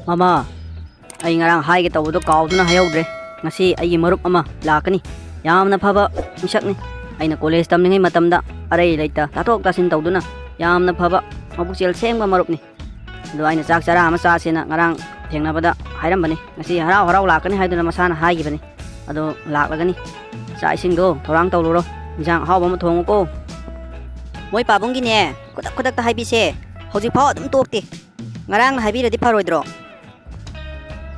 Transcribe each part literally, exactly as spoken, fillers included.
ꯃꯃꯥ, ꯑꯩ ꯉꯔꯥꯡ ꯍꯥꯏꯒꯦ ꯇꯧꯕꯗꯣ ꯀꯥꯎꯗꯨꯅ ꯍꯥꯏꯍꯧꯗ꯭ꯔꯦ꯫ ꯉꯁꯤ ꯑꯩꯒꯤ ꯃꯔꯨꯞ ꯑꯃ ꯂꯥꯛꯀꯅꯤ꯫ ꯌꯥꯝꯅ ꯐꯕ ꯃꯤꯁꯛꯅꯤ꯫ ꯑꯩꯅ ꯀꯣꯂꯦꯖ ꯇꯝꯂꯤꯉꯩ ꯃꯇꯝꯗ ꯑꯔꯩ ꯂꯩꯇ ꯇꯥꯊꯣꯛ ꯇꯥꯁꯤꯟ ꯇꯧꯗꯨꯅ ꯌꯥꯝꯅ ꯐꯕ ꯃꯕꯨꯛꯆꯦꯜ ꯁꯦꯡꯕ ꯃꯔꯨꯞꯅꯤ꯫ ꯑꯗꯣ ꯑꯩꯅ ꯆꯥꯛ ꯆꯔꯥ ꯑꯃ ꯆꯥꯁꯦꯅ ꯉꯔꯥꯡ ꯊꯦꯡꯅꯕꯗ ꯍꯥꯏꯔꯝꯕꯅꯤ꯫ ꯉꯁꯤ ꯍꯔꯥꯎ ꯍꯔꯥꯎ ꯂꯥꯛꯀꯅꯤ ꯍꯥꯏꯗꯨꯅ ꯃꯁꯥꯅ ꯍꯥꯏꯈꯤꯕꯅꯤ꯫ ꯑꯗꯣ ꯂꯥꯛꯂꯒꯅꯤ꯫ ꯆꯥꯛ ꯏꯁꯤꯡꯗꯣ ꯊꯧꯔꯥꯡ ꯇꯧꯔꯨꯔꯣ꯫ ꯏꯟꯁꯥꯡ ꯑꯍꯥꯎꯕ ꯑꯃ ꯊꯣꯡꯉꯨꯀꯣ꯫ ꯃꯣꯏ ꯄꯥꯕꯨꯡꯒꯤꯅꯦ, ꯈꯨꯗꯛ ꯈꯨꯗꯛꯇ ꯍꯥꯏꯕꯤꯁꯦ꯫ ꯍꯧꯖꯤꯛꯐꯥꯎ ꯑꯗꯨꯝ ꯇꯣꯛꯇꯦ꯫ ꯉꯔꯥꯡꯅ ꯍꯥꯏꯕꯤꯔꯗꯤ ꯐꯔꯣꯏꯗ꯭ꯔꯣ?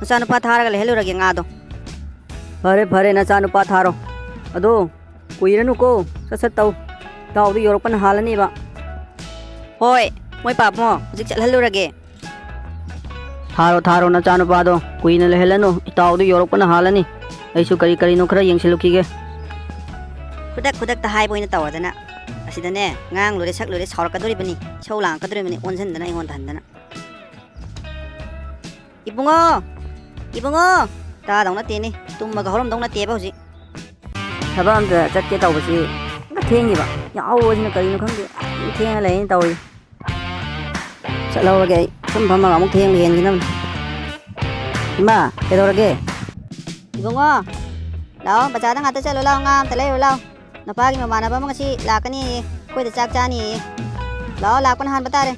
ꯅꯆꯥꯅꯨꯄꯥ ꯊꯥꯔꯒ ꯂꯩꯍꯜꯂꯨꯔꯒꯦ ꯉꯥꯗꯣ꯫ ꯐꯔꯦ, ꯐꯔꯦ, ꯅꯆꯥꯅꯨꯄꯥ ꯊꯥꯔꯣ꯫ ꯑꯗꯣ ꯀꯨꯏꯔꯅꯨꯀꯣ, ꯁꯠ ꯁꯠ ꯇꯧ꯫ ꯏꯇꯥꯎꯗꯨ ꯌꯧꯔꯛꯄꯅ ꯍꯥꯜꯂꯅꯦꯕ꯫ ꯍꯣꯏ, ꯃꯣꯏ ꯄꯥꯕꯨꯡ, ꯍꯧꯖꯤꯛ ꯆꯠꯍꯜꯂꯨꯔꯒꯦ꯫ ꯊꯥꯔꯣ, ꯊꯥꯔꯣ, ꯅꯆꯥꯅꯨꯄꯥꯗꯣ ꯀꯨꯏꯅ ꯂꯩꯍꯜꯂꯅꯨ, ꯏꯇꯥꯎꯗꯨ ꯌꯧꯔꯛꯄꯅ ꯍꯥꯜꯂꯅꯤ꯫ ꯑꯩꯁꯨ ꯀꯔꯤ ꯀꯔꯤꯅꯣ ꯈꯔ ꯌꯦꯡꯁꯤꯜꯂꯨꯈꯤꯒꯦ꯫ ꯈꯨꯗꯛ ꯈꯨꯗꯛꯇ ꯍꯥꯏꯕ ꯑꯣꯏꯅ ꯇꯧꯔꯗꯅ꯫ ꯑꯁꯤꯗꯅꯦ, ꯉꯥꯡ ꯂꯣꯏꯔꯦ, ꯁꯛ ꯂꯣꯏꯔꯦ, ꯁꯥꯎꯔꯛꯀꯗꯣꯔꯤꯕꯅꯤ, ꯏꯁꯧ ꯂꯥꯡꯉꯛꯀꯗꯣꯔꯤꯕꯅꯤ, ꯑꯣꯟꯁꯤꯟꯗꯅ ꯑꯩꯉꯣꯟꯗ ꯍꯟꯗꯅ꯫ ꯏꯕꯨꯡꯉꯣ! ꯏꯕꯨꯡꯉꯣ! ꯇꯥꯗꯧ ꯅꯠꯇꯦꯅꯦ, ꯇꯨꯝꯃꯒ ꯍꯧꯔꯝꯗꯧ ꯅꯠꯇꯦꯕ ꯍꯧꯖꯤꯛ꯫ ꯊꯕꯛ ꯑꯝꯇ ꯆꯠꯀꯦ ꯇꯧꯕꯁꯤ ꯍꯦꯛꯇ ꯊꯦꯡꯉꯤꯕ꯫ ꯌꯥꯍꯧꯕꯁꯤꯅ ꯀꯔꯤꯅꯣ ꯈꯪꯗꯦ, ꯑꯗꯨꯝ ꯊꯦꯡꯉ ꯂꯩꯅ ꯇꯧꯔꯤ꯫ ꯆꯠꯍꯧꯔꯒꯦ ꯑꯩ꯫ ꯁꯨꯝ ꯐꯝꯃꯒ ꯑꯃꯨꯛ ꯊꯦꯡꯕ ꯍꯦꯟꯈꯤꯅꯕꯅꯤ꯫ ꯏꯃꯥ, ꯀꯩꯗꯧꯔꯒꯦ? ꯏꯕꯨꯡꯉꯣ, ꯂꯥꯛꯑꯣ, ꯕꯖꯥꯔꯗ ꯉꯥꯛꯇ ꯆꯠꯂꯨ ꯂꯥꯛꯑꯣ, ꯉꯥ ꯑꯝꯇ ꯂꯩꯔꯨ ꯂꯥꯛꯑꯣ꯫ ꯅꯄꯥꯒꯤ ꯃꯃꯥꯟꯅꯕ ꯑꯃ ꯉꯁꯤ ꯂꯥꯛꯀꯅꯤꯌꯦ, ꯑꯩꯈꯣꯏꯗ ꯆꯥꯛ ꯆꯥꯅꯤꯌꯦ꯫ ꯂꯥꯛꯑꯣ, ꯂꯥꯛꯄꯅ ꯍꯥꯟꯕ ꯇꯥꯔꯦ꯫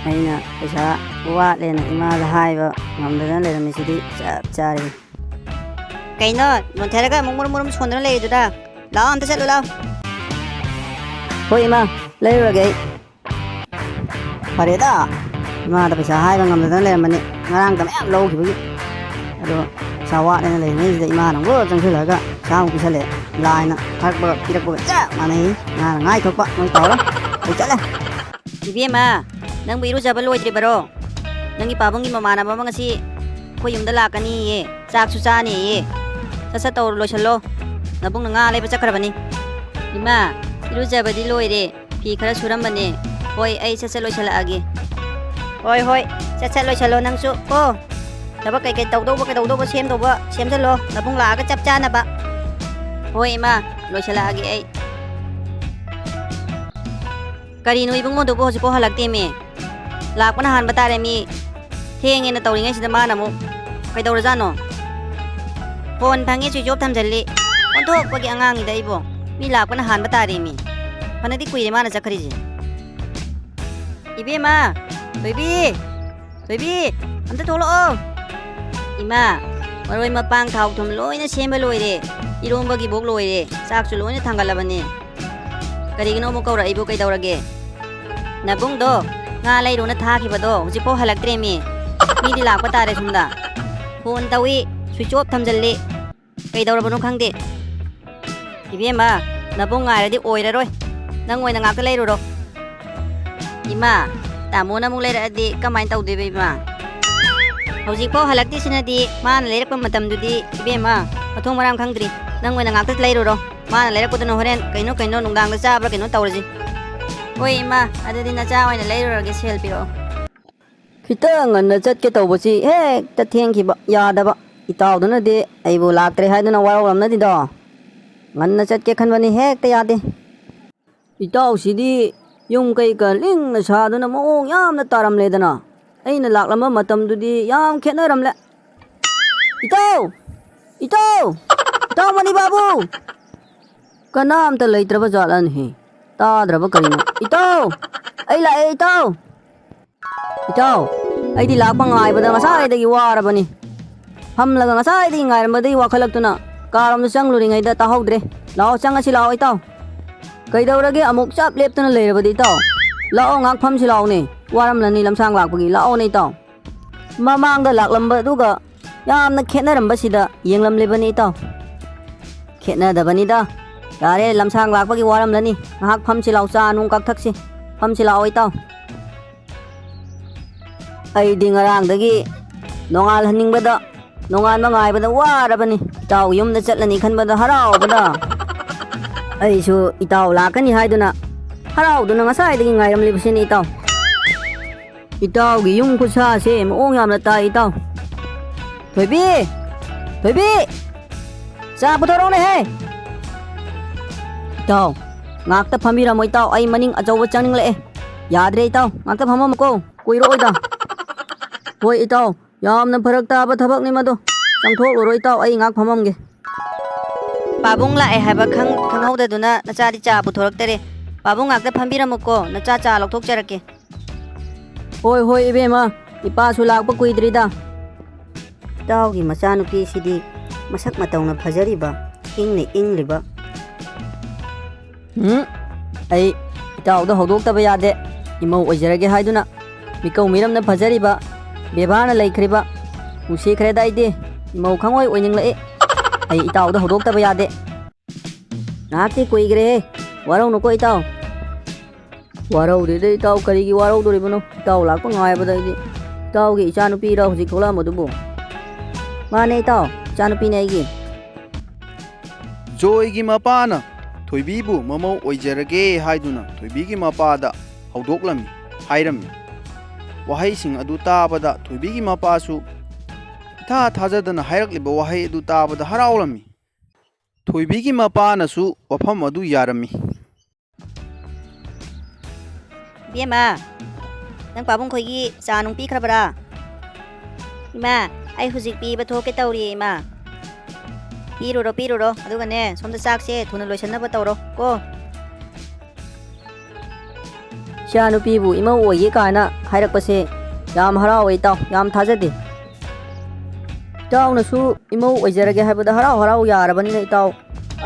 ꯑꯩꯅ ꯄꯩꯁꯥ ꯋꯥꯠꯂꯦꯅ ꯏꯃꯥꯗ ꯍꯥꯏꯕ ꯉꯝꯗꯗꯅ ꯂꯩꯔꯝꯃꯤꯁꯤꯗꯤ ꯆꯞ ꯆꯥꯔꯦ꯫ ꯀꯩꯅꯣ, ꯅꯣꯟꯊꯔꯒ ꯑꯃꯨꯛ ꯃꯨꯔꯨꯝ ꯃꯨꯔꯨꯝ ꯁꯣꯟꯗꯨꯅ ꯂꯩꯔꯤꯗꯨꯗ? ꯂꯥꯛꯑꯣ, ꯑꯝꯇ ꯆꯠꯂꯨ ꯂꯥꯛꯑꯣ꯫ ꯍꯣꯏ ꯏꯃꯥ, ꯂꯩꯔꯨꯔꯒꯦ ꯑꯩ꯫ ꯐꯔꯦꯗ, ꯏꯃꯥꯗ ꯄꯩꯁꯥ ꯍꯥꯏꯕ ꯉꯝꯗꯗꯅ ꯂꯩꯔꯝꯕꯅꯤ, ꯉꯔꯥꯡꯗ ꯃꯌꯥꯝ ꯂꯧꯈꯤꯕꯒꯤ꯫ ꯑꯗꯣ ꯄꯩꯁꯥ ꯋꯥꯠꯂꯦꯅ ꯂꯩꯔꯤꯉꯩꯁꯤꯗ ꯏꯃꯥꯅ ꯑꯃꯨꯛ ꯆꯪꯁꯤꯜꯂꯛꯑꯒ ꯄꯩꯁꯥ ꯑꯃꯨꯛ ꯄꯤꯁꯜꯂꯛꯑꯦ꯫ ꯂꯥꯏꯅ ꯊꯥꯔꯛꯄꯒ ꯄꯤꯔꯛꯄꯒ ꯆꯞ ꯃꯥꯟꯅꯩ꯫ ꯏꯃꯥꯅ ꯉꯥꯏ ꯊꯣꯛꯄ ꯃꯣꯏ ꯇꯧꯔꯦ꯫ ꯑꯩ ꯆꯠꯂꯦ꯫ ꯏꯕꯦꯝꯃ, ꯅꯪꯕꯨ ꯏꯔꯨꯖꯕ ꯂꯣꯏꯗ꯭ꯔꯤꯕꯔꯣ? ꯅꯪꯒꯤ ꯄꯥꯕꯨꯡꯒꯤ ꯃꯃꯥꯟꯅꯕ ꯑꯃ ꯉꯁꯤ ꯑꯩꯈꯣꯏ ꯌꯨꯝꯗ ꯂꯥꯛꯀꯅꯤꯌꯦ, ꯆꯥꯛꯁꯨ ꯆꯥꯅꯤꯌꯦ꯫ ꯁꯠ ꯁꯠ ꯇꯧꯔꯣ, ꯂꯣꯏꯁꯜꯂꯣ꯫ ꯅꯕꯨꯡꯅ ꯉꯥ ꯂꯩꯕ ꯆꯠꯈ꯭ꯔꯕꯅꯤ꯫ ꯏꯃꯥ, ꯏꯔꯨꯖꯕꯗꯤ ꯂꯣꯏꯔꯦ, ꯐꯤ ꯈꯔ ꯁꯨꯔꯝꯕꯅꯦ꯫ ꯍꯣꯏ, ꯑꯩ ꯁꯠ ꯁꯠ ꯂꯣꯏꯁꯜꯂꯛꯑꯒꯦ꯫ ꯍꯣꯏ, ꯍꯣꯏ, ꯁꯠ ꯁꯠ ꯂꯣꯏꯁꯜꯂꯣ ꯅꯪꯁꯨ ꯀꯣ꯫ ꯊꯕꯛ ꯀꯩꯀꯩ ꯇꯧꯗꯧꯕ ꯀꯩꯗꯧꯗꯧꯕ ꯁꯦꯝꯗꯧꯕ ꯁꯦꯝꯖꯜꯂꯣ, ꯅꯕꯨꯡ ꯂꯥꯛꯑꯒ ꯆꯞ ꯆꯥꯅꯕ꯫ ꯍꯣꯏ ꯏꯃꯥ, ꯂꯣꯏꯁꯜꯂꯛꯑꯒꯦ ꯑꯩ꯫ ꯀꯔꯤꯅꯣ ꯏꯕꯨꯡꯉꯣꯗꯨꯕꯨ ꯍꯧꯖꯤꯛꯐꯥꯎ ꯍꯜꯂꯛꯇꯦꯃꯤ? ꯂꯥꯛꯄꯅ ꯍꯥꯟꯕ ꯇꯥꯔꯦ ꯃꯤ꯫ ꯊꯦꯡꯉꯦꯅ ꯇꯧꯔꯤꯉꯩꯁꯤꯗ ꯃꯥꯅ ꯑꯃꯨꯛ ꯀꯩꯗꯧꯔꯖꯥꯠꯅꯣ? ꯐꯣꯟ ꯐꯪꯉꯦ, ꯁ꯭ꯋꯤꯆ ꯑꯣꯐ ꯊꯝꯖꯜꯂꯤ꯫ ꯑꯣꯟꯊꯣꯛꯄꯒꯤ ꯑꯉꯥꯡꯅꯤꯗ ꯑꯩꯕꯣ꯫ ꯃꯤ ꯂꯥꯛꯄꯅ ꯍꯥꯟꯕ ꯇꯥꯔꯦꯃꯤ꯫ ꯐꯅꯗꯤ ꯀꯨꯏꯔꯦ ꯃꯥꯅ ꯆꯠꯈ꯭ꯔꯤꯁꯦ꯫ ꯏꯕꯦꯝꯃ! ꯊꯣꯏꯕꯤ! ꯊꯣꯏꯕꯤ! ꯑꯝꯇ ꯊꯣꯛꯂꯛꯑꯣ꯫ ꯏꯃꯥ, ꯃꯔꯣꯏ ꯃꯄꯥꯡ ꯊꯥꯎ ꯊꯨꯝ ꯂꯣꯏꯅ ꯁꯦꯝꯕ ꯂꯣꯏꯔꯦ꯫ ꯏꯔꯣꯝꯕꯒꯤꯕꯣꯛ ꯂꯣꯏꯔꯦ꯫ ꯆꯥꯛꯁꯨ ꯂꯣꯏꯅ ꯊꯥꯡꯒꯠꯂꯕꯅꯦ꯫ ꯀꯔꯤꯒꯤꯅꯣ ꯑꯃꯨꯛ ꯀꯧꯔꯛꯏꯕꯨ? ꯀꯩꯗꯧꯔꯒꯦ? ꯅꯕꯨꯡꯗꯣ ꯉꯥ ꯂꯩꯔꯨꯅ ꯊꯥꯈꯤꯕꯗꯣ ꯍꯧꯖꯤꯛꯐꯥꯎ ꯍꯜꯂꯛꯇ꯭ꯔꯦꯃꯤ꯫ ꯃꯤꯗꯤ ꯂꯥꯛꯄ ꯇꯥꯔꯦ ꯁꯣꯝꯗ꯫ ꯐꯣꯟ ꯇꯧꯏ, ꯁ꯭ꯋꯤꯆ ꯑꯣꯐ ꯊꯝꯖꯜꯂꯤ꯫ ꯀꯩꯗꯧꯔꯕꯅꯣ ꯈꯪꯗꯦ꯫ ꯏꯕꯦꯝꯃ, ꯅꯕꯨꯡ ꯉꯥꯏꯔꯗꯤ ꯑꯣꯏꯔꯔꯣꯏ꯫ ꯅꯪ ꯑꯣꯏꯅ ꯉꯥꯛꯇ ꯂꯩꯔꯨꯔꯣ꯫ ꯏꯃꯥ, ꯇꯥꯃꯣꯅ ꯑꯃꯨꯛ ꯂꯩꯔꯛꯑꯗꯤ ꯀꯃꯥꯏꯅ ꯇꯧꯗꯣꯏꯕ ꯏꯃꯥ? ꯍꯧꯖꯤꯛꯐꯥꯎ ꯍꯜꯂꯛꯇ꯭ꯔꯤꯁꯤꯅꯗꯤ ꯃꯥꯅ ꯂꯩꯔꯛꯄ ꯃꯇꯝꯗꯨꯗꯤ ꯏꯕꯦꯝꯃ ꯃꯊꯣꯡ ꯃꯔꯥꯡ ꯈꯪꯗ꯭ꯔꯤ꯫ ꯅꯪ ꯑꯣꯏꯅ ꯉꯥꯛꯇ ꯂꯩꯔꯨꯔꯣ꯫ ꯃꯥꯅ ꯂꯩꯔꯛꯄꯗꯨꯅ ꯍꯣꯔꯦꯟ ꯀꯩꯅꯣ ꯀꯩꯅꯣ ꯅꯨꯡꯗꯥꯡꯗ ꯆꯥꯕ꯭ꯔꯥ ꯀꯩꯅꯣ ꯇꯧꯔꯁꯤ꯫ ꯍꯣꯏ ꯏꯃꯥ, ꯑꯗꯨꯗꯤ ꯅꯆꯥ ꯑꯣꯏꯅ ꯂꯩꯔꯨꯔꯒꯦ, ꯁꯦꯜ ꯄꯤꯔꯛꯑꯣ꯫ ꯈꯤꯇꯪ ꯉꯟꯅ ꯆꯠꯀꯦ ꯇꯧꯕꯁꯤ ꯍꯦꯛꯇ ꯊꯦꯡꯈꯤꯕ ꯌꯥꯗꯕ꯫ ꯏꯇꯥꯎꯗꯨꯅꯗꯤ ꯑꯩꯕꯨ ꯂꯥꯛꯇ꯭ꯔꯦ ꯍꯥꯏꯗꯨꯅ ꯋꯥꯔꯧꯔꯝꯅꯗꯤꯗꯣ꯫ ꯉꯟꯅ ꯆꯠꯀꯦ ꯈꯟꯕꯅꯤ ꯍꯦꯛꯇ ꯌꯥꯗꯦ꯫ ꯏꯇꯥꯎꯁꯤꯗꯤ ꯌꯨꯝ ꯀꯩꯀ ꯂꯤꯡꯅ ꯁꯥꯗꯨꯅ ꯃꯑꯣꯡ ꯌꯥꯝꯅ ꯇꯥꯔꯝꯂꯦꯗꯅ꯫ ꯑꯩꯅ ꯂꯥꯛꯂꯝꯕ ꯃꯇꯝꯗꯨꯗꯤ ꯌꯥꯝ ꯈꯦꯠꯅꯔꯝꯂꯦ꯫ ꯏꯇꯥꯎ! ꯏꯇꯥꯎ! ꯏꯇꯥꯎ ꯃꯅꯤ ꯕꯥꯕꯨ! ꯀꯅꯥꯝꯇ ꯂꯩꯇ꯭ꯔꯕ ꯖꯥꯠꯂꯅꯦꯍꯦ? ꯇꯥꯗ꯭ꯔꯕ ꯀꯔꯤꯅꯣ? ꯏꯇꯥꯎ! ꯑꯩ ꯂꯥꯛꯑꯦ, ꯏꯇꯥꯎ! ꯏꯇꯥꯎ, ꯑꯩꯗꯤ ꯂꯥꯛꯄ ꯉꯥꯏꯕꯗ ꯉꯁꯥꯏꯗꯒꯤ ꯋꯥꯔꯕꯅꯤ꯫ ꯐꯝꯂꯒ ꯉꯁꯥꯏꯗꯒꯤ ꯉꯥꯏꯔꯝꯕꯗꯒꯤ ꯋꯥꯈꯠꯂꯛꯇꯨꯅ ꯀꯥꯔꯣꯝꯗ ꯆꯪꯂꯨꯔꯤꯉꯩꯗ ꯇꯥꯍꯧꯗ꯭ꯔꯦ꯫ ꯂꯥꯛꯑꯣ, ꯆꯪꯉꯁꯤ ꯂꯥꯛꯑꯣ, ꯏꯇꯥꯎ꯫ ꯀꯩꯗꯧꯔꯒꯦ ꯑꯃꯨꯛ ꯆꯞ ꯂꯦꯞꯇꯨꯅ ꯂꯩꯔꯕꯗꯤ, ꯏꯇꯥꯎ? ꯂꯥꯛꯑꯣ, ꯉꯥꯏꯍꯥꯛ ꯐꯝꯁꯤ ꯂꯥꯛꯑꯣꯅꯦ꯫ ꯋꯥꯔꯝꯂꯅꯤ ꯂꯝꯁꯥꯡ ꯂꯥꯛꯄꯒꯤ꯫ ꯂꯥꯛꯑꯣꯅꯦ, ꯏꯇꯥꯎ꯫ ꯃꯃꯥꯡꯗ ꯂꯥꯛꯂꯝꯕ ꯑꯗꯨꯒ ꯌꯥꯝꯅ ꯈꯦꯠꯅꯔꯝꯕꯁꯤꯗ ꯌꯦꯡꯂꯝꯂꯤꯕꯅꯤ, ꯏꯇꯥꯎ꯫ ꯈꯦꯠꯅꯗꯕꯅꯤꯗ꯫ ꯌꯥꯔꯦ, ꯂꯝꯁꯥꯡ ꯂꯥꯛꯄꯒꯤ ꯋꯥꯔꯝꯂꯅꯤ꯫ ꯉꯥꯏꯍꯥꯛ ꯐꯝꯁꯤ ꯂꯥꯛꯑꯣ, ꯆꯥ ꯅꯨꯡ ꯀꯛꯊꯛꯁꯤ꯫ ꯐꯝꯁꯤ ꯂꯥꯛꯑꯣ, ꯏꯇꯥꯎ꯫ ꯑꯩꯗꯤ ꯉꯔꯥꯡꯗꯒꯤ ꯅꯣꯡꯉꯥꯜꯍꯟꯅꯤꯡꯕꯗ, ꯅꯣꯡꯉꯥꯟꯕ ꯉꯥꯏꯕꯗ ꯋꯥꯔꯕꯅꯤ꯫ ꯏꯇꯥꯎ ꯌꯨꯝꯗ ꯆꯠꯂꯅꯤ ꯈꯟꯕꯗ ꯍꯔꯥꯎꯕꯗ꯫ ꯑꯩꯁꯨ ꯏꯇꯥꯎ ꯂꯥꯛꯀꯅꯤ ꯍꯥꯏꯗꯨꯅ ꯍꯔꯥꯎꯗꯨꯅ ꯉꯁꯥꯏꯗꯒꯤ ꯉꯥꯏꯔꯝꯂꯤꯕꯁꯤꯅꯤ, ꯏꯇꯥꯎ꯫ ꯏꯇꯥꯎꯒꯤ ꯌꯨꯝ ꯈꯨꯠꯁꯥꯁꯦ ꯃꯑꯣꯡ ꯌꯥꯝꯅ ꯇꯥꯏ, ꯏꯇꯥꯎ꯫ ꯊꯣꯏꯕꯤ! ꯊꯣꯏꯕꯤ! ꯆꯥ ꯄꯨꯊꯣꯔꯛꯎꯅꯦꯍꯦ! ꯏꯇꯥꯎ, ꯉꯥꯛꯇ ꯐꯝꯕꯤꯔꯝꯃꯣ, ꯏꯇꯥꯎ꯫ ꯑꯩ ꯃꯅꯤꯡ ꯑꯆꯧꯕ ꯆꯪꯅꯤꯡꯂꯛꯑꯦ꯫ ꯌꯥꯗ꯭ꯔꯦ, ꯏꯇꯥꯎ꯫ ꯉꯥꯛꯇ ꯐꯝꯃꯝꯃꯨꯀꯣ꯫ ꯀꯨꯏꯔꯛꯑꯣꯏꯗ꯫ ꯍꯣꯏ ꯏꯇꯥꯎ, ꯌꯥꯝꯅ ꯐꯔꯛ ꯇꯥꯕ ꯊꯕꯛꯅꯤ ꯃꯗꯣ꯫ ꯆꯪꯊꯣꯛꯂꯨꯔꯣ ꯏꯇꯥꯎ, ꯑꯩ ꯉꯥꯏꯍꯥꯛ ꯐꯝꯃꯝꯒꯦ꯫ ꯄꯥꯕꯨꯡ ꯂꯥꯛꯑꯦ ꯍꯥꯏꯕ ꯈꯪ-, ꯈꯪꯍꯧꯗꯗꯨꯅ ꯅꯆꯥꯗꯤ ꯆꯥ ꯄꯨꯊꯣꯔꯛꯇꯔꯦ꯫ ꯄꯥꯕꯨꯡ ꯉꯥꯛꯇ ꯐꯝꯕꯤꯔꯝꯃꯨꯀꯣ, ꯅꯆꯥ ꯆꯥ ꯂꯧꯊꯣꯛꯆꯔꯛꯀꯦ꯫ ꯍꯣꯏ, ꯍꯣꯏ ꯏꯕꯦꯝꯃ, ꯏꯄꯥꯁꯨ ꯂꯥꯛꯄ ꯀꯨꯏꯗ꯭ꯔꯤꯗ꯫ ꯏꯇꯥꯎꯒꯤ ꯃꯆꯥꯅꯨꯄꯤꯁꯤꯗꯤ ꯃꯁꯛ ꯃꯇꯧꯅ ꯐꯖꯔꯤꯕ, ꯏꯪꯅ ꯏꯪꯂꯤꯕ꯫ ꯎꯝ, ꯑꯩ ꯏꯇꯥꯎꯗ ꯍꯧꯗꯣꯛꯇꯕ ꯌꯥꯗꯦ꯫ ꯏꯃꯧ ꯑꯣꯏꯖꯔꯒꯦ ꯍꯥꯏꯗꯨꯅ ꯃꯤꯀꯧ ꯃꯤꯔꯝꯅ ꯐꯖꯔꯤꯕ, ꯕꯦꯕꯥꯔꯅ ꯂꯩꯈ꯭ꯔꯤꯕ, ꯅꯨꯡꯁꯤꯈ꯭ꯔꯦꯗ ꯑꯩꯗꯤ꯫ ꯏꯃꯧ ꯈꯪꯑꯣꯏ ꯑꯣꯏꯅꯤꯡꯂꯛꯏ꯫ ꯑꯩ ꯏꯇꯥꯎꯗ ꯍꯧꯗꯣꯛꯇꯕ ꯌꯥꯗꯦ꯫ ꯉꯥꯏꯍꯥꯛꯇꯤ ꯀꯨꯏꯈ꯭ꯔꯦꯍꯦ꯫ ꯋꯥꯔꯧꯅꯨꯀꯣ ꯏꯇꯥꯎ꯫ ꯋꯥꯔꯧꯗꯦꯗ ꯏꯇꯥꯎ, ꯀꯔꯤꯒꯤ ꯋꯥꯔꯧꯗꯣꯔꯤꯕꯅꯣ? ꯏꯇꯥꯎ ꯂꯥꯛꯄ ꯉꯥꯏꯕꯗ ꯑꯩꯗꯤ꯫ ꯏꯇꯥꯎꯒꯤ ꯏꯆꯥꯅꯨꯄꯤꯔ ꯍꯧꯖꯤꯛ ꯊꯣꯛꯂꯛꯑꯝꯕꯗꯨꯕꯨ? ꯃꯥꯅꯦ ꯏꯇꯥꯎ, ꯏꯆꯥꯅꯨꯄꯤꯅꯦ ꯑꯩꯒꯤ꯫ ꯖꯣꯏꯒꯤ ꯃꯄꯥꯅ ꯊꯣꯏꯕꯤꯕꯨ ꯃꯃꯧ ꯑꯣꯏꯖꯔꯒꯦ ꯍꯥꯏꯗꯨꯅ ꯊꯣꯏꯕꯤꯒꯤ ꯃꯄꯥꯗ ꯍꯧꯗꯣꯛꯂꯝꯃꯤ, ꯍꯥꯏꯔꯝꯃꯤ꯫ ꯋꯥꯍꯩꯁꯤꯡ ꯑꯗꯨ ꯇꯥꯕꯗ ꯊꯣꯏꯕꯤꯒꯤ ꯃꯄꯥꯁꯨ ꯏꯊꯥ ꯊꯥꯖꯗꯅ ꯍꯥꯏꯔꯛꯂꯤꯕ ꯋꯥꯍꯩ ꯑꯗꯨ ꯇꯥꯕꯗ ꯍꯔꯥꯎꯔꯝꯃꯤ꯫ ꯊꯣꯏꯕꯤꯒꯤ ꯃꯄꯥꯅꯁꯨ ꯋꯥꯐꯝ ꯑꯗꯨ ꯌꯥꯔꯝꯃꯤ꯫ ꯏꯕꯦꯝꯃ, ꯅꯪ ꯄꯥꯕꯨꯡ ꯈꯣꯏꯒꯤ ꯆꯥ ꯅꯨꯡ ꯄꯤꯈ꯭ꯔꯕ꯭ꯔꯥ? ꯏꯃꯥ, ꯑꯩ ꯍꯧꯖꯤꯛ ꯄꯤꯕ ꯊꯣꯛꯀꯦ ꯇꯧꯔꯤꯌꯦ, ꯏꯃꯥ꯫ ꯄꯤꯔꯨꯔꯣ, ꯄꯤꯔꯨꯔꯣ꯫ ꯑꯗꯨꯒꯅꯦ, ꯁꯣꯝꯗ ꯆꯥꯛꯁꯦ ꯊꯨꯅ ꯂꯣꯏꯁꯟꯅꯕ ꯇꯧꯔꯣ ꯀꯣ꯫ ꯏꯆꯥꯅꯨꯄꯤꯕꯨ ꯏꯃꯧ ꯑꯣꯏꯒꯦ ꯀꯥꯏꯅ ꯍꯥꯏꯔꯛꯄꯁꯦ ꯌꯥꯝ ꯍꯔꯥꯎꯋꯦ ꯏꯇꯥꯎ, ꯌꯥꯝ ꯊꯥꯖꯗꯦ꯫ ꯏꯇꯥꯎꯅꯁꯨ ꯏꯃꯧ ꯑꯣꯏꯖꯔꯒꯦ ꯍꯥꯏꯕꯗ ꯍꯔꯥꯎ ꯍꯔꯥꯎ ꯌꯥꯔꯕꯅꯤꯅ ꯏꯇꯥꯎ,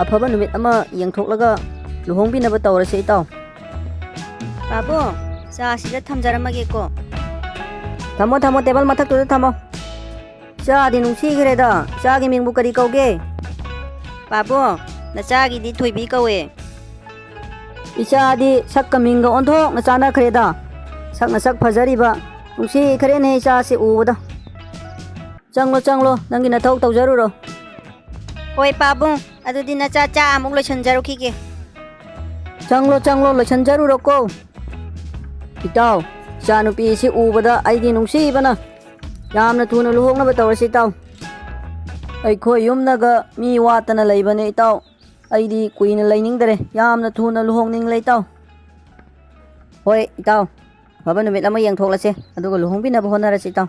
ꯑꯐꯕ ꯅꯨꯃꯤꯠ ꯑꯃ ꯌꯦꯡꯊꯣꯛꯂꯒ ꯂꯨꯍꯣꯡꯕꯤꯅꯕ ꯇꯧꯔꯁꯦ ꯏꯇꯥꯎ꯫ ꯄꯥꯕꯨꯡ, ꯆꯥꯁꯤꯗ ꯊꯝꯖꯔꯝꯃꯒꯦꯀꯣ꯫ ꯊꯝꯃꯣ, ꯊꯝꯃꯣ, ꯇꯦꯕꯜ ꯃꯊꯛꯇꯨꯗ ꯊꯝꯃꯣ꯫ ꯏꯆꯥꯗꯤ ꯅꯨꯡꯁꯤꯈ꯭ꯔꯦꯗ꯫ ꯏꯆꯥꯒꯤ ꯃꯤꯡꯕꯨ ꯀꯔꯤ ꯀꯧꯒꯦ? ꯄꯥꯕꯨꯡ, ꯅꯆꯥꯒꯤꯗꯤ ꯊꯣꯏꯕꯤ ꯀꯧꯋꯦ꯫ ꯏꯆꯥꯗꯤ ꯁꯛꯀ ꯃꯤꯡꯒ ꯑꯣꯟꯊꯣꯛꯅ ꯆꯥꯟꯅꯈ꯭ꯔꯦꯗ꯫ ꯁꯛꯅ ꯁꯛ ꯐꯖꯔꯤꯕ, ꯅꯨꯡꯁꯤꯈ꯭ꯔꯦꯅꯦ ꯏꯆꯥꯁꯦ ꯎꯕꯗ꯫ ꯆꯪꯂꯣ, ꯆꯪꯂꯣ, ꯅꯪꯒꯤ ꯅꯊꯧ ꯇꯧꯖꯔꯨꯔꯣ꯫ ꯍꯣꯏ ꯄꯥꯕꯨꯡ, ꯑꯗꯨꯗꯤ ꯅꯆꯥ ꯆꯥ ꯑꯃꯨꯛ ꯂꯣꯏꯁꯟꯖꯔꯨꯈꯤꯒꯦ꯫ ꯆꯪꯂꯣ, ꯆꯪꯂꯣ, ꯂꯣꯏꯁꯟꯖꯔꯨꯔꯣꯀꯣ꯫ ꯏꯇꯥꯎ, ꯏꯆꯥꯅꯨꯄꯤ ꯑꯁꯤ ꯎꯕꯗ ꯑꯩꯗꯤ ꯅꯨꯡꯁꯤꯕꯅ꯫ ꯌꯥꯝꯅ ꯊꯨꯅ ꯂꯨꯍꯣꯡꯅꯕ ꯇꯧꯔꯁꯤ ꯏꯇꯥꯎ꯫ ꯑꯩꯈꯣꯏ ꯌꯨꯝꯅꯒ ꯃꯤ ꯋꯥꯠꯇꯅ ꯂꯩꯕꯅꯦ ꯏꯇꯥꯎ꯫ ꯑꯩꯗꯤ ꯀꯨꯏꯅ ꯂꯩꯅꯤꯡꯗꯔꯦ꯫ ꯌꯥꯝꯅ ꯊꯨꯅ ꯂꯨꯍꯣꯡꯅꯤꯡꯂꯦ ꯏꯇꯥꯎ꯫ ꯍꯣꯏ ꯏꯇꯥꯎ꯫ ꯑꯐꯕ ꯅꯨꯃꯤꯠ ꯑꯃ ꯌꯦꯡꯊꯣꯛꯂꯁꯦ, ꯑꯗꯨꯒ ꯂꯨꯍꯣꯡꯕꯤꯅꯕ ꯍꯣꯠꯅꯔꯁꯤ, ꯏꯇꯥꯎ꯫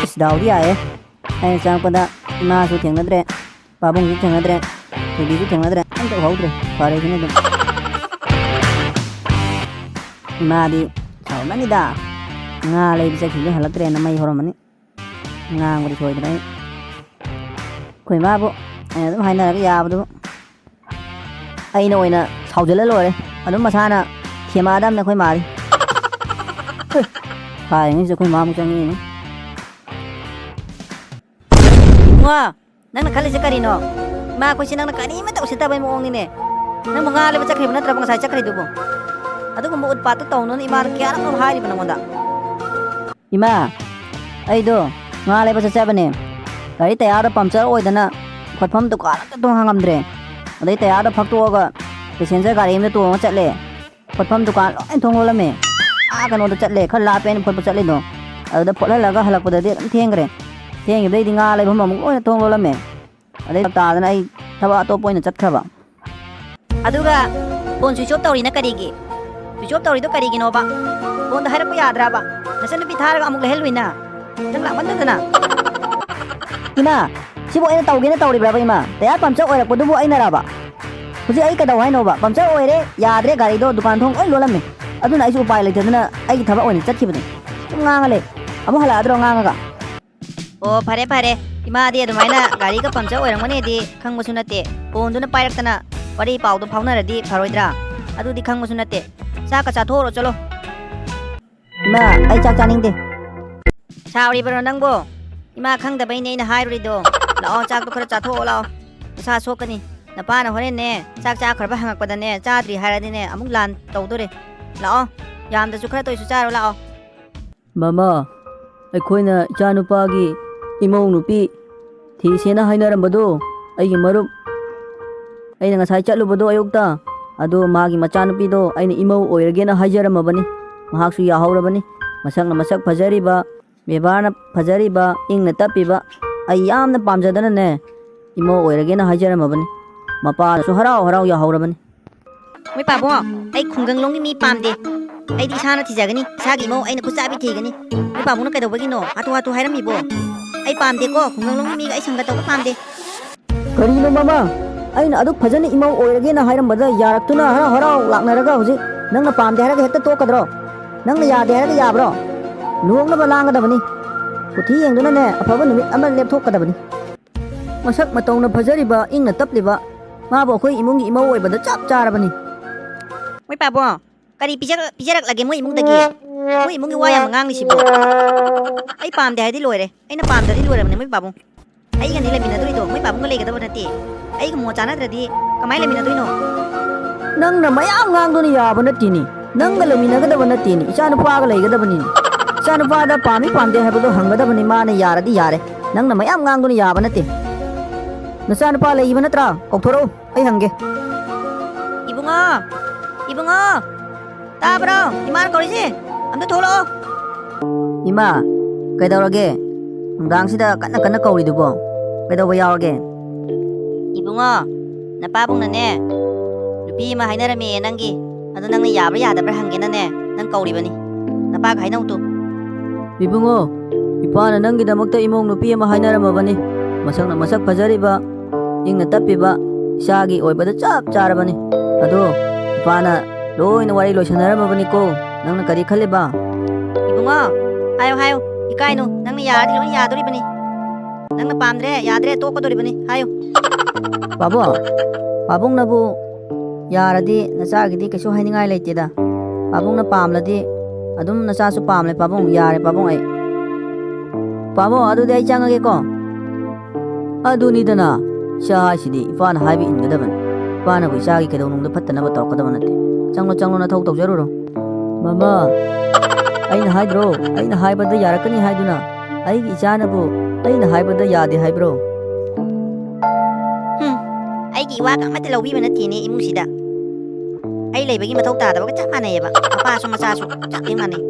ꯏꯁ, ꯗꯥꯎꯗꯤ ꯌꯥꯏꯌꯦ꯫ ꯑꯩꯅ ꯆꯪꯉꯛꯄꯗ ꯏꯃꯥꯁꯨ ꯊꯦꯡꯅꯗ꯭ꯔꯦ, ꯄꯥꯕꯨꯡꯁꯨ ꯊꯦꯡꯅꯗ꯭ꯔꯦ, ꯊꯣꯏꯕꯤꯁꯨ ꯊꯦꯡꯅꯗ꯭ꯔꯦ, ꯑꯝꯇ ꯎꯍꯧꯗ꯭ꯔꯦ꯫ ꯐꯔꯦ ꯁꯤꯅ ꯑꯗꯨꯝ꯫ ꯏꯃꯥꯗꯤ ꯁꯥꯎꯔꯝꯃꯅꯤꯗ, ꯉꯥ ꯂꯩꯕ ꯆꯠꯈꯤꯕꯗꯩ ꯍꯜꯂꯛꯇ꯭ꯔꯦꯅ ꯃꯩ ꯍꯧꯔꯝꯃꯅꯤ꯫ ꯉꯥꯡꯕꯗꯤ ꯁꯣꯏꯗꯅ ꯑꯩ꯫ ꯑꯩꯈꯣꯏ ꯏꯃꯥꯕꯨ ꯑꯩꯅ ꯑꯗꯨꯝ ꯍꯥꯏꯅꯔꯒ ꯌꯥꯕꯗꯨꯕꯨ꯫ ꯑꯩꯅ ꯑꯣꯏꯅ ꯁꯥꯎꯖꯜꯂ ꯂꯣꯏꯔꯦ꯫ ꯑꯗꯨꯝ ꯃꯁꯥꯅ ꯊꯦꯝꯃꯛꯑꯗꯕꯅꯦ ꯑꯩꯈꯣꯏ ꯃꯥꯗꯤ꯫ ꯐꯥꯔꯤꯉꯩꯁꯤꯗ ꯑꯩꯈꯣꯏ ꯃꯥꯃꯨꯛ ꯆꯪꯉꯛꯏꯅꯦ꯫ ꯏꯕꯨꯡꯉꯣ, ꯅꯪꯅ ꯈꯜꯂꯤꯁꯦ ꯀꯔꯤꯅꯣ? ꯏꯃꯥ ꯑꯩꯈꯣꯏꯁꯦ ꯅꯪꯅ ꯀꯔꯤꯃꯠꯇ ꯎꯁꯤꯠꯇꯕꯩ ꯃꯑꯣꯡꯅꯤꯅꯦ꯫ ꯅꯪꯕꯨ ꯉꯥ ꯂꯩꯕ ꯆꯠꯈ꯭ꯔꯤꯕ ꯅꯠꯇ꯭ꯔꯕ ꯉꯁꯥꯏ ꯆꯠꯈ꯭ꯔꯤꯗꯨꯕꯨ? ꯑꯗꯨꯒꯨꯝꯕ ꯎꯠꯄꯥꯠꯇꯣ ꯇꯧꯅꯨꯅ ꯏꯃꯥꯗ ꯀꯌꯥꯔꯛꯅꯣ ꯍꯥꯏꯔꯤꯕ ꯅꯪꯉꯣꯟꯗ? ꯏꯃꯥ, ꯑꯩꯗꯣ ꯉꯥ ꯂꯩꯕ ꯆꯠꯆꯕꯅꯦ꯫ ꯒꯥꯔꯤ ꯇꯌꯥꯔꯗꯣ ꯄꯝꯆꯔ ꯑꯣꯏꯗꯅ ꯈꯣꯠꯐꯝ ꯗꯨꯀꯥꯟ ꯑꯝꯇ ꯇꯣꯡ ꯍꯥꯡꯉꯝꯗ꯭ꯔꯦ꯫ ꯑꯗꯩ ꯇꯌꯥꯔꯗꯣ ꯐꯛꯇꯣꯛꯑꯒ ꯄꯦꯁꯦꯟꯖꯔ ꯒꯥꯔꯤ ꯑꯃꯗ ꯇꯣꯡꯉ ꯆꯠꯂꯦ꯫ ꯈꯣꯠꯐꯝ ꯗꯨꯀꯥꯟ ꯂꯣꯏ ꯊꯣꯡ ꯂꯣꯜꯂꯝꯃꯦ꯫ ꯑꯥ ꯀꯩꯅꯣꯗ ꯆꯠꯂꯦ, ꯈꯔ ꯂꯥꯞꯄꯦ ꯑꯩꯅ ꯈꯣꯠꯄ ꯆꯠꯂꯤꯗꯣ꯫ ꯑꯗꯨꯗ ꯐꯣꯠꯍꯜꯂꯒ ꯍꯜꯂꯛꯄꯗꯗꯤ ꯑꯗꯨꯝ ꯊꯦꯡꯈ꯭ꯔꯦ꯫ ꯊꯦꯡꯈꯤꯕꯗꯩꯗꯤ ꯉꯥ ꯂꯩꯐꯝ ꯑꯃꯨꯛ ꯂꯣꯏꯅ ꯊꯣꯡ ꯂꯣꯜꯂꯝꯃꯦ꯫ ꯑꯗꯩ ꯇꯞ ꯇꯥꯗꯅ ꯑꯩ ꯊꯕꯛ ꯑꯇꯣꯞꯄ ꯑꯣꯏꯅ ꯆꯠꯈ꯭ꯔꯕ꯫ ꯑꯗꯨꯒ ꯐꯣꯟ ꯁ꯭ꯋꯤꯆ ꯑꯣꯐ ꯇꯧꯔꯤꯅ ꯀꯔꯤꯒꯤ? ꯁ꯭ꯋꯤꯆ ꯑꯣꯐ ꯇꯧꯔꯤꯗꯣ ꯀꯔꯤꯒꯤꯅꯣꯕ? ꯐꯣꯟꯗꯣ ꯍꯥꯏꯔꯛꯄ ꯌꯥꯗ꯭ꯔꯕ? ꯅꯆꯟꯅꯨꯄꯤ ꯊꯥꯔꯒ ꯑꯃꯨꯛ ꯂꯩꯍꯜꯂꯨꯏꯅ? ꯅꯪ ꯂꯥꯛꯃꯟꯗꯗꯅ꯫ ꯏꯃꯥ, ꯁꯤꯕꯨ ꯑꯩꯅ ꯇꯧꯒꯦꯅ ꯇꯧꯔꯤꯕ꯭ꯔꯕ ꯏꯃꯥ? ꯇꯌꯥꯔ ꯄꯝꯆꯔ ꯑꯣꯏꯔꯛꯄꯗꯨꯕꯨ ꯑꯩꯅꯔꯕ? ꯍꯧꯖꯤꯛ ꯑꯩ ꯀꯩꯗꯧ ꯍꯥꯏꯅꯣꯕ? ꯄꯝꯆꯔ ꯑꯣꯏꯔꯦ, ꯌꯥꯗ꯭ꯔꯦ, ꯒꯥꯔꯤꯗꯣ ꯗꯨꯀꯥꯟ ꯊꯣꯡ ꯂꯣꯏ ꯂꯣꯜꯂꯝꯃꯦ꯫ ꯑꯗꯨꯅ ꯑꯩꯁꯨ ꯎꯄꯥꯏ ꯂꯩꯇꯗꯅ ꯑꯩꯒꯤ ꯊꯕꯛ ꯑꯣꯏꯅ ꯆꯠꯈꯤꯕꯅꯦ꯫ ꯁꯨꯝ ꯉꯥꯡꯉ ꯂꯩ꯫ ꯑꯃꯨꯛ ꯍꯜꯂꯛꯑꯗ꯭ꯔꯣ ꯉꯥꯡꯉꯒ? ꯑꯣ, ꯐꯔꯦ, ꯐꯔꯦ꯫ ꯏꯃꯥꯗꯤ ꯑꯗꯨꯃꯥꯏꯅ ꯒꯥꯔꯤꯒ ꯄꯝꯆꯔ ꯑꯣꯏꯔꯝꯒꯅꯤꯗꯤ ꯈꯪꯕꯁꯨ ꯅꯠꯇꯦ꯫ ꯐꯣꯟꯗꯨꯅ ꯄꯥꯏꯔꯛꯇꯅ ꯋꯥꯔꯤ ꯄꯥꯎꯗꯣ ꯐꯥꯎꯅꯔꯗꯤ ꯐꯔꯣꯏꯗ꯭ꯔꯥ? ꯑꯗꯨꯗꯤ ꯈꯪꯕꯁꯨ ꯅꯠꯇꯦ꯫ ꯆꯥꯛꯀ ꯆꯥꯊꯣꯛꯎꯔꯣ, ꯆꯠꯂꯣ꯫ ꯏꯃꯥ, ꯑꯩ ꯆꯥꯛ ꯆꯥꯅꯤꯡꯗꯦ꯫ ꯁꯥꯎꯔꯤꯕꯔꯣ ꯅꯪꯕꯣ? ꯏꯃꯥ ꯈꯪꯗꯕꯩꯅꯦ ꯑꯩꯅ ꯍꯥꯏꯔꯨꯔꯤꯗꯣ꯫ ꯂꯥꯛꯑꯣ, ꯆꯥꯛꯇꯣ ꯈꯔ ꯆꯥꯊꯣꯛꯑꯣ ꯂꯥꯛꯑꯣ꯫ ꯅꯁꯥ ꯁꯣꯛꯀꯅꯤ꯫ ꯅꯄꯥꯅ ꯍꯣꯔꯦꯟꯅꯦ, ꯆꯥꯛ ꯆꯥꯈ꯭ꯔꯕ ꯍꯪꯉꯛꯄꯗꯅꯦ, ꯆꯥꯗ꯭ꯔꯤ ꯍꯥꯏꯔꯗꯤꯅꯦ, ꯑꯃꯨꯛ ꯂꯥꯟ ꯇꯧꯗꯣꯔꯦ꯫ ꯂꯥꯛꯑꯣ, ꯌꯥꯝꯗ꯭ꯔꯁꯨ ꯈꯔ ꯇꯣꯏꯁꯨ ꯆꯥꯔꯣ ꯂꯥꯛꯑꯣ꯫ ꯃꯃꯥ, ꯑꯩꯈꯣꯏꯅ ꯏꯆꯥꯅꯨꯄꯥꯒꯤ ꯏꯃꯧ ꯅꯨꯄꯤ ꯊꯤꯁꯦꯅ ꯍꯥꯏꯅꯔꯝꯕꯗꯣ, ꯑꯩꯒꯤ ꯃꯔꯨꯞ, ꯑꯩꯅ ꯉꯁꯥꯏ ꯆꯠꯂꯨꯕꯗꯣ ꯑꯌꯨꯛꯇ, ꯑꯗꯣ ꯃꯥꯒꯤ ꯃꯆꯥꯅꯨꯄꯤꯗꯣ ꯑꯩꯅ ꯏꯃꯧ ꯑꯣꯏꯔꯒꯦꯅ ꯍꯥꯏꯖꯔꯝꯃꯕꯅꯤ꯫ ꯃꯍꯥꯛꯁꯨ ꯌꯥꯍꯧꯔꯕꯅꯤ꯫ ꯃꯁꯛꯅ ꯃꯁꯛ ꯐꯖꯔꯤꯕ, ꯕꯦꯕꯥꯔꯅ ꯐꯖꯔꯤꯕ, ꯏꯪꯅ ꯇꯞꯄꯤꯕ, ꯑꯩ ꯌꯥꯝꯅ ꯄꯥꯝꯖꯗꯅꯅꯦ, ꯏꯃꯧ ꯑꯣꯏꯔꯒꯦꯅ ꯍꯥꯏꯖꯔꯝꯃꯕꯅꯤ꯫ ꯃꯄꯥꯅꯁꯨ ꯍꯔꯥꯎ ꯍꯔꯥꯎ ꯌꯥꯍꯧꯔꯕꯅꯤ꯫ ꯃꯣꯏ ꯄꯥꯕꯨꯡ, ꯑꯩ ꯈꯨꯡꯒꯪꯂꯣꯝꯒꯤ ꯃꯤ ꯄꯥꯝꯗꯦ꯫ ꯑꯩꯗꯤ ꯏꯁꯥꯅ ꯊꯤꯖꯒꯅꯤ, ꯏꯁꯥꯒꯤ ꯏꯃꯧ ꯑꯩꯅ ꯈꯨꯠ ꯆꯥꯕꯤ ꯊꯤꯒꯅꯤ꯫ ꯃꯣꯏ ꯄꯥꯕꯨꯡꯅ ꯀꯩꯗꯧꯕꯒꯤꯅꯣ ꯍꯥꯊꯨ ꯍꯥꯊꯨ ꯍꯥꯏꯔꯝꯃꯤꯕꯣ? ꯑꯩ ꯄꯥꯝꯗꯦꯀꯣ, ꯈꯨꯡꯒꯪꯂꯣꯝꯒꯤ ꯃꯤꯒ ꯑꯩ ꯁꯪꯒ ꯇꯧꯕ ꯄꯥꯝꯗꯦ꯫ ꯀꯔꯤꯅꯣ ꯃꯃꯥ? ꯑꯩꯅ ꯑꯗꯨꯛ ꯐꯖꯅ ꯏꯃꯧ ꯑꯣꯏꯔꯒꯦꯅ ꯍꯥꯏꯔꯝꯕꯗ ꯌꯥꯔꯛꯇꯨꯅ ꯍꯔꯥꯎ ꯍꯔꯥꯎ ꯂꯥꯛꯅꯔꯒ ꯍꯧꯖꯤꯛ ꯅꯪꯅ ꯄꯥꯝꯗꯦ ꯍꯥꯏꯔꯒ ꯍꯦꯛꯇ ꯇꯣꯛꯀꯗ꯭ꯔꯣ? ꯅꯪꯅ ꯌꯥꯗꯦ ꯍꯥꯏꯔꯒ ꯌꯥꯕ꯭ꯔꯣ? ꯂꯨꯍꯣꯡꯅꯕ ꯂꯥꯡꯒꯗꯕꯅꯤ꯫ ꯀꯨꯊꯤ ꯌꯦꯡꯗꯨꯅꯅꯦ ꯑꯐꯕ ꯅꯨꯃꯤꯠ ꯑꯃ ꯂꯦꯞꯊꯣꯛꯀꯗꯕꯅꯤ꯫ ꯃꯁꯛ ꯃꯇꯧꯅ ꯐꯖꯔꯤꯕ, ꯏꯪꯅ ꯇꯞꯂꯤꯕ, ꯃꯥꯕꯨ ꯑꯩꯈꯣꯏ ꯏꯃꯨꯡꯒꯤ ꯏꯃꯧ ꯑꯣꯏꯕꯗ ꯆꯞ ꯆꯥꯔꯕꯅꯤ꯫ ꯃꯣꯏ ꯄꯥꯕꯨꯡ, ꯀꯔꯤ ꯄꯤꯖꯔꯛ-, ꯄꯤꯖꯔꯛꯂꯒꯦ ꯃꯣꯏ ꯏꯃꯨꯡꯗꯒꯤ? ꯃꯣꯏ ꯏꯃꯨꯡꯒꯤ ꯋꯥ ꯌꯥꯝ ꯉꯥꯡꯂꯤꯁꯤꯕꯣ? ꯑꯩ ꯄꯥꯝꯗꯦ ꯍꯥꯏꯗꯤ ꯂꯣꯏꯔꯦ, ꯑꯩꯅ ꯄꯥꯝꯗ꯭ꯔꯗꯤ ꯂꯣꯏꯔꯕꯅꯦ ꯃꯣꯏ ꯄꯥꯕꯨꯡ꯫ ꯑꯩꯒꯅꯤ ꯂꯩꯃꯤꯟꯅꯗꯣꯏꯗꯣ, ꯃꯣꯏ ꯄꯥꯕꯨꯡꯒ ꯂꯩꯒꯗꯕ ꯅꯠꯇꯦ꯫ ꯑꯩꯒ ꯃꯣꯠ ꯆꯥꯟꯅꯗ꯭ꯔꯗꯤ ꯀꯃꯥꯏꯅ ꯂꯩꯃꯤꯟꯅꯗꯣꯏꯅꯣ? ꯅꯪꯅ ꯃꯌꯥꯝ ꯉꯥꯡꯗꯨꯅ ꯌꯥꯕ ꯅꯠꯇꯦꯅꯦ꯫ ꯅꯪꯒ ꯂꯩꯃꯤꯟꯅꯒꯗꯕ ꯅꯠꯇꯦꯅꯦ, ꯏꯆꯥ ꯅꯨꯄꯥꯒ ꯂꯩꯒꯗꯕꯅꯤꯅꯦ꯫ ꯏꯆꯥ ꯅꯨꯄꯥꯗ ꯄꯥꯝꯃꯤ ꯄꯥꯝꯗꯦ ꯍꯥꯏꯕꯗꯣ ꯍꯪꯒꯗꯕꯅꯤ, ꯃꯥꯅ ꯌꯥꯔꯗꯤ ꯌꯥꯔꯦ꯫ ꯅꯪꯅ ꯃꯌꯥꯝ ꯉꯥꯡꯗꯨꯅ ꯌꯥꯕ ꯅꯠꯇꯦ꯫ ꯅꯆꯥ ꯅꯨꯄꯥ ꯂꯩꯕ ꯅꯠꯇ꯭ꯔꯥ? ꯀꯧꯊꯣꯔꯛꯎ, ꯑꯩ ꯍꯪꯒꯦ꯫ ꯏꯕꯨꯡꯉꯣ, ꯏꯕꯨꯡꯉꯣ, ꯇꯥꯕ꯭ꯔꯣ? ꯏꯃꯥꯅ ꯀꯧꯔꯤꯁꯦ, ꯑꯝꯇ ꯊꯣꯛꯂꯛꯑꯣ꯫ ꯏꯃꯥ, ꯀꯩꯗꯧꯔꯒꯦ? ꯅꯨꯡꯗꯥꯡꯁꯤꯗ ꯀꯟꯅ ꯀꯟꯅ ꯀꯧꯔꯤꯗꯨꯕꯣ? ꯀꯩꯗꯧꯕ ꯌꯥꯎꯔꯒꯦ? ꯏꯕꯨꯡꯉꯣ, ꯅꯄꯥꯕꯨꯡꯅꯅꯦ, ꯅꯨꯄꯤ ꯑꯃ ꯍꯥꯏꯅꯔꯝꯃꯦꯌꯦ ꯅꯪꯒꯤ꯫ ꯑꯗꯣ ꯅꯪꯅ ꯌꯥꯕ꯭ꯔꯥ ꯌꯥꯗꯕ꯭ꯔꯥ ꯍꯪꯒꯦꯅꯅꯦ, ꯅꯪ ꯀꯧꯔꯤꯕꯅꯤ꯫ ꯅꯄꯥꯒ ꯍꯥꯏꯅꯧ ꯇꯨ꯫ ꯏꯕꯨꯡꯉꯣ, ꯏꯄꯥꯅ ꯅꯪꯒꯤꯗꯃꯛꯇ ꯏꯃꯧ ꯅꯨꯄꯤ ꯑꯃ ꯍꯥꯏꯅꯔꯝꯃꯕꯅꯤ꯫ ꯃꯁꯛꯅ ꯃꯁꯛ ꯐꯖꯔꯤꯕ, ꯏꯪꯅ ꯇꯞꯄꯤꯕ, ꯏꯆꯥꯒꯤ ꯑꯣꯏꯕꯗ ꯆꯞ ꯆꯥꯔꯕꯅꯤ꯫ ꯑꯗꯣ ꯏꯄꯥꯅ ꯂꯣꯏꯅ ꯋꯥꯔꯤ ꯂꯣꯏꯁꯟꯅꯔꯝꯃꯕꯅꯤꯀꯣ꯫ ꯅꯪꯅ ꯀꯔꯤ ꯈꯜꯂꯤꯕ? ꯏꯕꯨꯡꯉꯣ, ꯍꯥꯏꯌꯨ, ꯍꯥꯏꯌꯨ, ꯏꯀꯥꯏꯅꯨ, ꯅꯪꯅ ꯌꯥꯔꯗꯤ ꯂꯣꯏꯅ ꯌꯥꯗꯣꯔꯤꯕꯅꯤ꯫ ꯅꯪꯅ ꯄꯥꯝꯗ꯭ꯔꯦ, ꯌꯥꯗ꯭ꯔꯦ, ꯇꯣꯛꯀꯗꯣꯔꯤꯕꯅꯤ, ꯍꯥꯏꯌꯨ꯫ ꯄꯥꯕꯨꯡ, ꯄꯥꯕꯨꯡꯅꯕꯨ ꯌꯥꯔꯗꯤ ꯅꯆꯥꯒꯤꯗꯤ ꯀꯩꯁꯨ ꯍꯥꯏꯅꯤꯡꯉꯥꯏ ꯂꯩꯇꯦꯗ꯫ ꯄꯥꯕꯨꯡꯅ ꯄꯥꯝꯂꯗꯤ ꯑꯗꯨꯝ ꯅꯆꯥꯁꯨ ꯄꯥꯝꯂꯦ ꯄꯥꯕꯨꯡ, ꯌꯥꯔꯦ ꯄꯥꯕꯨꯡ ꯑꯩ꯫ ꯄꯥꯕꯨꯡ, ꯑꯗꯨꯗꯤ ꯑꯩ ꯆꯪꯉꯒꯦꯀꯣ꯫ ꯑꯗꯨꯅꯤꯗꯅ, ꯏꯆꯥ ꯍꯥꯏꯁꯤꯗꯤ ꯏꯄꯥꯅ ꯍꯥꯏꯕ ꯏꯟꯒꯗꯕꯅꯤ꯫ ꯏꯄꯥꯅꯕꯨ ꯏꯆꯥꯒꯤ ꯀꯩꯗꯧꯅꯨꯡꯗ ꯐꯠꯇꯅꯕ ꯇꯧꯔꯛꯀꯗꯕ ꯅꯠꯇꯦ꯫ ꯆꯪꯂꯣ, ꯆꯪꯂꯣ, ꯅꯊꯧ ꯇꯧꯖꯔꯨꯔꯣ꯫ ꯃꯃꯥ, ꯑꯩꯅ ꯍꯥꯏꯗ꯭ꯔꯣ, ꯑꯩꯅ ꯍꯥꯏꯕꯗ ꯌꯥꯔꯛꯀꯅꯤ ꯍꯥꯏꯗꯨꯅ? ꯑꯩꯒꯤ ꯏꯆꯥꯅꯕꯨ ꯑꯩꯅ ꯍꯥꯏꯕꯗ ꯌꯥꯗꯦ ꯍꯥꯏꯕ꯭ꯔꯣ? ꯍꯨꯝ, ꯑꯩꯒꯤ ꯏꯋꯥꯒ ꯑꯃꯠꯇ ꯂꯧꯕꯤꯕ ꯅꯠꯇꯦꯅꯦ ꯏꯃꯨꯡꯁꯤꯗ꯫ ꯑꯩ ꯂꯩꯕꯒꯤ ꯃꯊꯧ ꯇꯥꯗꯕꯒ ꯆꯞ ꯃꯥꯟꯅꯩꯌꯦꯕ꯫ ꯃꯄꯥꯁꯨ ꯃꯆꯥꯁꯨ ꯆꯞ ꯍꯦꯛ ꯃꯥꯟꯅꯩ꯫